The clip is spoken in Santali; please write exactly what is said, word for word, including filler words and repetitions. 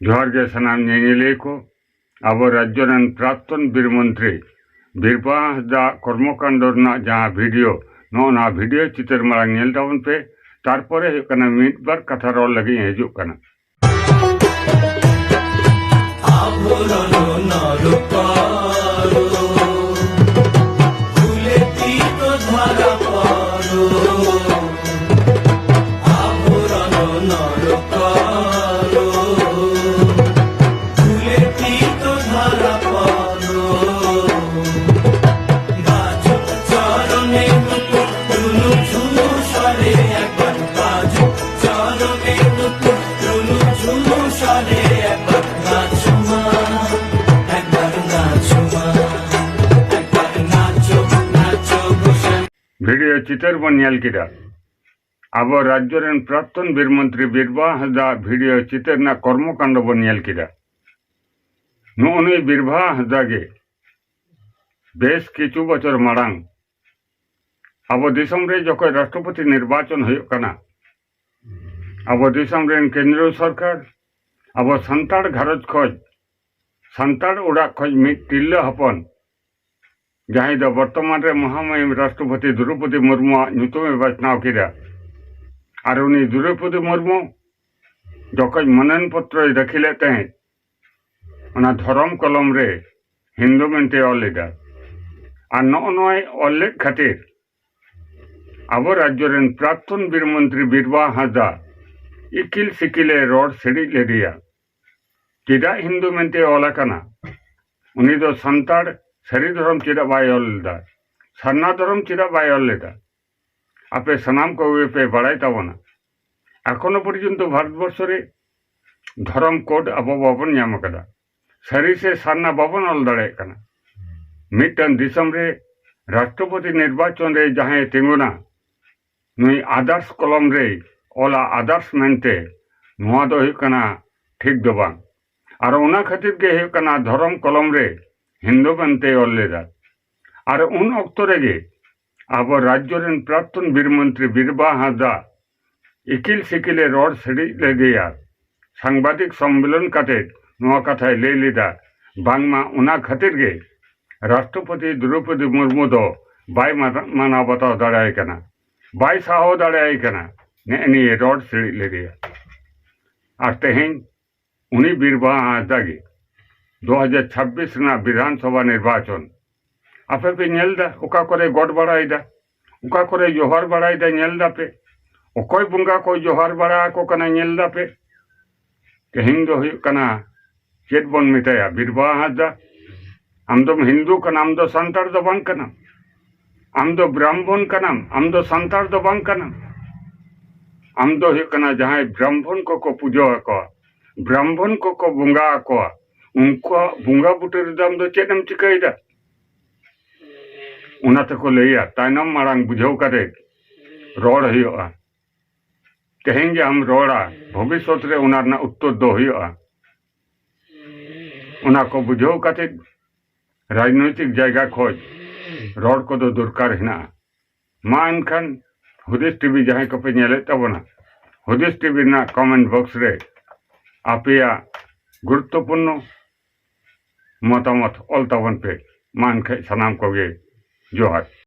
ᱡᱚᱦᱟᱨ ᱜᱮ ᱥᱟᱱᱟᱢ ᱧᱮᱧᱮᱞᱤᱭᱟᱹ ᱠᱚ᱾ ᱟᱵᱚ ᱨᱟᱡᱽᱡᱚ ᱨᱮᱱ ᱯᱨᱟᱠᱛᱚᱱ ᱵᱤᱨ ᱢᱚᱱᱛᱨᱤ ᱵᱤᱨᱵᱟᱦᱟ ᱦᱟᱸᱥᱫᱟ ᱠᱚᱨᱢᱚᱠᱟᱱᱰᱚ ᱨᱮᱱᱟᱜ ᱡᱟᱦᱟᱸ ᱵᱷᱤᱰᱤᱭᱳ, ᱱᱚᱜᱼᱚ ᱱᱚᱣᱟ ᱵᱷᱤᱰᱤᱭᱳ ᱪᱤᱛᱟᱹᱨ ᱢᱟᱲᱟᱝ ᱧᱮᱞ ᱛᱟᱵᱚᱱ ᱯᱮ᱾ ᱛᱟᱨᱯᱚᱨᱮ ᱦᱩᱭᱩᱜ ᱠᱟᱱᱟ ᱢᱤᱫ ᱵᱟᱨ ᱠᱟᱛᱷᱟ ᱨᱚᱲ ᱞᱟᱹᱜᱤᱫ ᱤᱧ ᱦᱤᱡᱩᱜ ᱠᱟᱱᱟ᱾ ᱵᱷᱤᱰᱤᱭᱳ ᱪᱤᱛᱟᱹᱨ ᱵᱚᱱ ᱧᱮᱞ ᱠᱮᱫᱟ᱾ ᱟᱵᱚ ᱨᱟᱡᱽᱡᱚ ᱨᱮᱱ ᱯᱨᱟᱠᱛᱚᱱ ᱵᱤᱨ ᱢᱚᱱᱛᱨᱤ ᱵᱤᱨᱵᱟᱦᱟ ᱦᱟᱸᱥᱫᱟ ᱵᱷᱤᱰᱤᱭᱳ ᱪᱤᱛᱟᱹᱨ ᱨᱮᱱᱟᱜ ᱠᱚᱨᱢᱚ ᱠᱟᱱᱰᱚ ᱵᱚᱱ ᱧᱮᱞ ᱠᱮᱫᱟ᱾ ᱱᱩᱜᱼᱩ ᱱᱩᱭ ᱵᱤᱨᱵᱟᱦᱟ ᱦᱟᱸᱥᱫᱟ ᱜᱮ ᱵᱮᱥ ᱠᱤᱪᱷᱩ ᱵᱚᱪᱷᱚᱨ ᱢᱟᱲᱟᱝ ᱟᱵᱚ ᱫᱤᱥᱚᱢ ᱨᱮ ᱡᱚᱠᱷᱚᱱ ᱨᱟᱥᱴᱨᱚᱯᱚᱛᱤ ᱱᱤᱨᱵᱟᱪᱚᱱ ᱦᱩᱭᱩᱜ ᱠᱟᱱᱟ, ᱟᱵᱚ ᱫᱤᱥᱚᱢ ᱨᱮᱱ ᱠᱮᱱᱫᱨᱚ ᱥᱚᱨᱠᱟᱨ ᱟᱵᱚ ᱥᱟᱱᱛᱟᱲ ᱜᱷᱟᱨᱚᱸᱡᱽ ᱠᱷᱚᱱ, ᱥᱟᱱᱛᱟᱲ ᱚᱲᱟᱜ ᱠᱷᱚᱱ ᱢᱤᱫ ᱛᱤᱨᱞᱟᱹ ᱦᱚᱯᱚᱱ, ᱡᱟᱦᱟᱸᱭ ᱫᱚ ᱵᱚᱨᱛᱚᱢᱟᱱ ᱨᱮ ᱢᱚᱦᱟᱢᱚᱦᱤᱢ ᱨᱟᱥᱴᱨᱚᱯᱚᱛᱤ ᱫᱨᱚᱣᱯᱚᱫᱤ ᱢᱩᱨᱢᱩᱣᱟᱜ ᱧᱩᱛᱩᱢᱮ ᱵᱟᱪᱷᱱᱟᱣ ᱠᱮᱫᱟ᱾ ᱟᱨ ᱩᱱᱤ ᱫᱨᱚᱣᱯᱚᱫᱤ ᱢᱩᱨᱢᱩ ᱡᱚᱠᱷᱚᱱ ᱢᱚᱱᱳᱱᱚᱭᱚᱱ ᱯᱚᱛᱨᱚᱭ ᱫᱟᱹᱠᱷᱤᱞᱮᱫ ᱛᱟᱦᱮᱸᱫ, ᱚᱱᱟ ᱫᱷᱚᱨᱚᱢ ᱠᱚᱞᱚᱢ ᱨᱮ ᱦᱤᱱᱫᱩ ᱢᱮᱱᱛᱮ ᱚᱞ ᱞᱮᱫᱟ᱾ ᱟᱨ ᱱᱚᱜᱼᱚ ᱱᱚᱣᱟᱭ ᱚᱞ ᱞᱮᱫ ᱠᱷᱟᱹᱛᱤᱨ ᱟᱵᱚ ᱨᱟᱡᱽᱡᱚ ᱨᱮᱱ ᱯᱨᱟᱠᱛᱚᱱ ᱵᱤᱨ ᱢᱚᱱᱛᱨᱤ ᱵᱤᱨᱵᱟᱦᱟ ᱦᱟᱸᱥᱫᱟ ᱤᱠᱤᱞ ᱥᱤᱠᱤᱞᱮ ᱨᱚᱲ ᱥᱤᱲᱤᱡ ᱞᱮᱫᱮᱭᱟ᱾ ᱪᱮᱫᱟᱜ ᱦᱤᱱᱫᱩ ᱢᱮᱱᱛᱮ ᱚᱞ ᱟᱠᱟᱱᱟ? ᱩᱱᱤ ᱫᱚ ᱥᱟᱱᱛᱟᱲ ᱥᱟᱹᱨᱤ ᱫᱷᱚᱨᱚᱢ ᱪᱮᱫᱟᱜ ᱵᱟᱭ ᱚᱞ ᱞᱮᱫᱟ? ᱥᱟᱨᱱᱟ ᱫᱷᱚᱨᱚᱢ ᱪᱮᱫᱟᱜ ᱵᱟᱭ ᱚᱞ ᱞᱮᱫᱟ? ᱟᱯᱮ ᱥᱟᱱᱟᱢ ᱠᱚᱜᱮ ᱯᱮ ᱵᱟᱲᱟᱭ ᱛᱟᱵᱚᱱᱟ, ᱮᱠᱷᱚᱱᱳ ᱯᱚᱨᱡᱚᱱᱛᱚ ᱵᱷᱟᱨᱚᱛ ᱵᱚᱨᱥᱚ ᱨᱮ ᱫᱷᱚᱨᱚᱢ ᱠᱳᱰ ᱟᱵᱚ ᱵᱟᱵᱚᱱ ᱧᱟᱢ ᱟᱠᱟᱫᱟ᱾ ᱥᱟᱹᱨᱤ ᱥᱮ ᱥᱟᱨᱱᱟ ᱵᱟᱵᱚᱱ ᱚᱞ ᱫᱟᱲᱮᱭᱟᱜ ᱠᱟᱱᱟ᱾ ᱢᱤᱫᱴᱟᱝ ᱫᱤᱥᱚᱢ ᱨᱮ ᱨᱟᱥᱴᱨᱚᱯᱚᱛᱤ ᱱᱤᱨᱵᱟᱪᱚᱱ ᱨᱮ ᱡᱟᱦᱟᱸᱭᱮ ᱛᱤᱸᱜᱩᱱᱟ, ᱱᱩᱭ ᱟᱫᱟᱨᱥ ᱠᱚᱞᱚᱢ ᱨᱮᱭ ᱚᱞᱟ ᱟᱫᱟᱨᱥ ᱢᱮᱱᱛᱮ, ᱱᱚᱣᱟ ᱫᱚ ᱦᱩᱭᱩᱜ ᱠᱟᱱᱟ ᱴᱷᱤᱠ ᱫᱚ ᱵᱟᱝ᱾ ᱟᱨ ᱚᱱᱟ ᱠᱷᱟᱹᱛᱤᱨ ᱜᱮ ᱦᱩᱭᱩᱜ ᱠᱟᱱᱟ ᱫᱷᱚᱨᱚᱢ ᱠᱚᱞᱚᱢ ᱨᱮ ᱦᱤᱱᱫᱩ ᱢᱮᱱᱛᱮᱭ ᱚᱞ ᱞᱮᱫᱟ᱾ ᱟᱨ ᱩᱱ ᱚᱠᱛᱚ ᱨᱮᱜᱮ ᱟᱵᱚ ᱨᱟᱡᱽᱡᱚ ᱨᱮᱱ ᱯᱨᱟᱠᱛᱚᱱ ᱵᱤᱨ ᱢᱚᱱᱛᱨᱤ ᱵᱤᱨᱵᱟ ᱦᱟᱸᱥᱫᱟ ᱤᱠᱤᱞ ᱥᱤᱠᱤᱞᱮ ᱨᱚᱲ ᱥᱤᱲᱤᱡ ᱞᱮᱫᱮᱭᱟ᱾ ᱥᱟᱝᱵᱟᱫᱤᱠ ᱥᱚᱢᱢᱮᱞᱚᱱ ᱠᱟᱛᱮ ᱱᱚᱣᱟ ᱠᱟᱛᱷᱟᱭ ᱞᱟᱹᱭ ᱞᱮᱫᱟ, ᱵᱟᱝᱢᱟ ᱚᱱᱟ ᱠᱷᱟᱹᱛᱤᱨ ᱜᱮ ᱨᱟᱥᱴᱨᱚᱯᱚᱛᱤ ᱫᱨᱚᱣᱯᱚᱫᱤ ᱢᱩᱨᱢᱩ ᱫᱚ ᱵᱟᱭ ᱢᱟᱱᱟ-, ᱢᱟᱱᱟᱣ ᱵᱟᱛᱟᱣ ᱫᱟᱲᱮᱭᱟᱭ ᱠᱟᱱᱟ, ᱵᱟᱭ ᱥᱟᱦᱟᱣ ᱫᱟᱲᱮᱭᱟᱭ ᱠᱟᱱᱟ᱾ ᱱᱮᱜᱼᱮ ᱱᱤᱭᱟᱹ ᱨᱚᱲ ᱥᱤᱲᱤᱡ ᱞᱮᱫᱮᱭᱟ᱾ ᱟᱨ ᱛᱮᱦᱮᱧ ᱩᱱᱤ ᱵᱤᱨᱵᱟ ᱦᱟᱸᱥᱫᱟ ᱜᱮ ᱫᱩ ᱦᱟᱡᱟᱨ ᱪᱷᱟᱵᱵᱤᱥ ᱨᱮᱱᱟᱜ ᱵᱤᱫᱷᱟᱱ ᱥᱚᱵᱷᱟ ᱱᱤᱨᱵᱟᱪᱚᱱ ᱟᱯᱮ ᱯᱮ ᱧᱮᱞ ᱫᱟ, ᱚᱠᱟ ᱠᱚᱨᱮ ᱜᱚᱰ ᱵᱟᱲᱟᱭ ᱫᱟ, ᱚᱠᱟ ᱠᱚᱨᱮ ᱡᱚᱦᱟᱨ ᱵᱟᱲᱟᱭ ᱫᱟ, ᱧᱮᱞ ᱫᱟᱯᱮ᱾ ᱚᱠᱚᱭ ᱵᱚᱸᱜᱟ ᱠᱚ ᱡᱚᱦᱟᱨ ᱵᱟᱲᱟ ᱟᱠᱚ ᱠᱟᱱᱟ, ᱧᱮᱞ ᱫᱟᱯᱮ᱾ ᱛᱮᱦᱮᱧ ᱫᱚ ᱦᱩᱭᱩᱜ ᱠᱟᱱᱟ, ᱪᱮᱫ ᱵᱚᱱ ᱢᱮᱛᱟᱭᱟ, ᱵᱤᱨᱵᱟ ᱦᱟᱸᱥᱫᱟ? ᱟᱢ ᱫᱚᱢ ᱦᱤᱱᱫᱩ ᱠᱟᱱᱟ, ᱟᱢ ᱫᱚ ᱥᱟᱱᱛᱟᱲ ᱫᱚ ᱵᱟᱝ ᱠᱟᱱᱟᱢ᱾ ᱟᱢ ᱫᱚ ᱵᱨᱟᱦᱢᱚᱱ ᱠᱟᱱᱟᱢ, ᱟᱢ ᱫᱚ ᱥᱟᱱᱛᱟᱲ ᱫᱚ ᱵᱟᱝ ᱠᱟᱱᱟᱢ᱾ ᱟᱢ ᱫᱚ ᱦᱩᱭᱩᱜ ᱠᱟᱱᱟ ᱡᱟᱦᱟᱸᱭ ᱵᱨᱟᱦᱢᱚᱱ ᱠᱚᱠᱚ ᱯᱩᱡᱟᱹ ᱟᱠᱚᱣᱟ, ᱵᱨᱟᱦᱢᱚᱱ ᱠᱚᱠᱚ ᱵᱚᱸᱜᱟ ᱟᱠᱚᱣᱟ, ᱩᱱᱠᱩᱣᱟᱜ ᱵᱚᱸᱜᱟ ᱵᱩᱴᱟᱹ ᱨᱮᱫᱚ ᱟᱢ ᱫᱚ ᱪᱮᱫ ᱮᱢ ᱪᱤᱠᱟᱹᱭᱮᱫᱟ? ᱚᱱᱟ ᱛᱮᱠᱚ ᱞᱟᱹᱭᱟ, ᱛᱟᱭᱱᱚᱢ ᱢᱟᱲᱟᱝ ᱵᱩᱡᱷᱟᱹᱣ ᱠᱟᱛᱮ ᱨᱚᱲ ᱦᱩᱭᱩᱜᱼᱟ᱾ ᱛᱮᱦᱮᱧ ᱜᱮ ᱟᱢ ᱨᱚᱲᱟ, ᱵᱷᱚᱵᱤᱥᱥᱚᱛ ᱨᱮ ᱚᱱᱟ ᱨᱮᱱᱟᱜ ᱩᱛᱛᱚᱨ ᱫᱚ ᱦᱩᱭᱩᱜᱼᱟ᱾ ᱚᱱᱟ ᱠᱚ ᱵᱩᱡᱷᱟᱹᱣ ᱠᱟᱛᱮ ᱨᱟᱡᱽᱱᱳᱭᱛᱤᱠ ᱡᱟᱭᱜᱟ ᱠᱷᱚᱡ ᱨᱚᱲ ᱠᱚᱫᱚ ᱫᱚᱨᱠᱟᱨ ᱦᱮᱱᱟᱜᱼᱟ᱾ ᱢᱟ ᱮᱱᱠᱷᱟᱱ ᱦᱩᱫᱤᱥ ᱴᱤᱵᱷᱤ ᱡᱟᱦᱟᱸᱭ ᱠᱚᱯᱮ ᱧᱮᱞᱮᱫ ᱛᱟᱵᱚᱱᱟ, ᱦᱩᱫᱤᱥ ᱴᱤᱵᱷᱤ ᱨᱮᱱᱟᱜ ᱠᱚᱢᱮᱱᱴ ᱵᱚᱠᱥ ᱨᱮ ᱟᱯᱮᱭᱟᱜ ᱜᱩᱨᱩᱛᱛᱚᱯᱩᱨᱱᱚ ᱢᱚᱛᱟᱢᱚᱛ ᱚᱞ ᱛᱟᱵᱚᱱ ᱯᱮ᱾ ᱢᱟ ᱮᱱᱠᱷᱟᱡ ᱥᱟᱱᱟᱢ ᱠᱚᱜᱮ ᱡᱚᱦᱟᱨ᱾